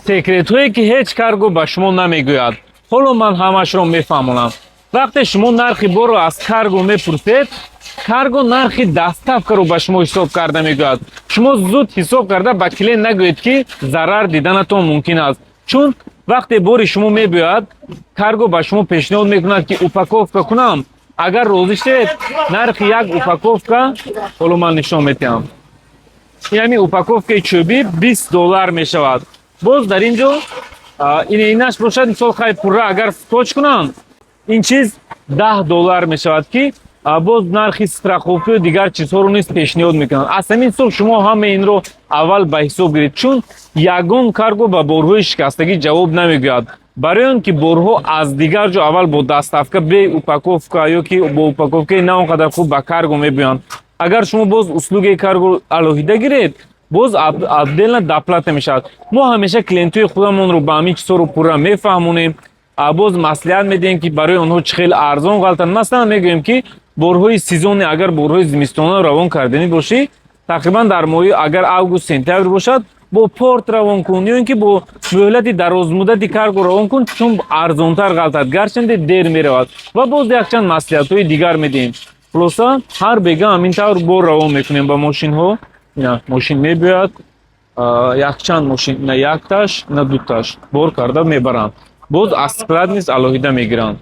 Секретҳое, ки ҳеҷ карго ба шумо намегӯяд, ҳоло ман ҳамашро мефаҳмонам. Вақте шумо нархи борро аз карго мепурсед, карго нархи доставкаро ба шумо ҳисоб карда мегӯяд. Шумо зуд ҳисоб карда ба клиент нагӯед, ки зарар диданатон мумкин аст, чун вақте бори шумо мебиёяд, карго ба шумо пешниҳод мекунад, ки упаковка кунам, агар розӣ шавед. Нархи як упаковка ҳоло ман нишон метиҳам, яъне упаковкаи чӯбӣ 20 доллар мешавад. Боз дар ин ҷо ин инаш бошад, мисол, хай, пурра агар скотч кунанд, ин чиз 10 доллар мешавад, ки боз нархи страховкаю дигар чизҳоро низ пешниҳод мекунанд. Аз ҳамин ҳисоб шумо ҳамаи инро аввал ба ҳисоб гиред, чун ягон карго ба борҳои шикастагӣ ҷавоб намегӯяд, барои он ки борҳо аз дигар ҷо аввал бо доставка бе упаковка ё ки бо упаковкаи на он қадар хуб ба карго мебиёянд. Агар шумо боз услугаи карго алоҳида гиред, боз отдельно доплата мешавад. Мо ҳамеша клиентҳои худамонро ба ҳамин чизҳоро пурра мефаҳмонем, боз маслиҳат медиҳем, ки барои онҳо чӣ хел арзон ғалтанд. Масалан, мегӯем, ки борҳои сезонный, агар борҳои зимистона равон карданӣ бошӣ, тақрибан дар моҳи агар август, сентябр бошад, бо порт равон кун ё ин ки бо муҳлати дарозмуддати карго равон кун, чун арзонтар ғалтад, гарчанде дер меравад. Ва боз якчанд маслиҳатҳои дигар медиҳем. Хулоса, ҳар бега ҳамин тавр бор равон мекунем ба мошинҳо. Ина мошин мебиёяд, якчанд мошин, ина якташ, ина дуташ бор карда мебаранд, боз аз склад низ алоҳида мегиранд.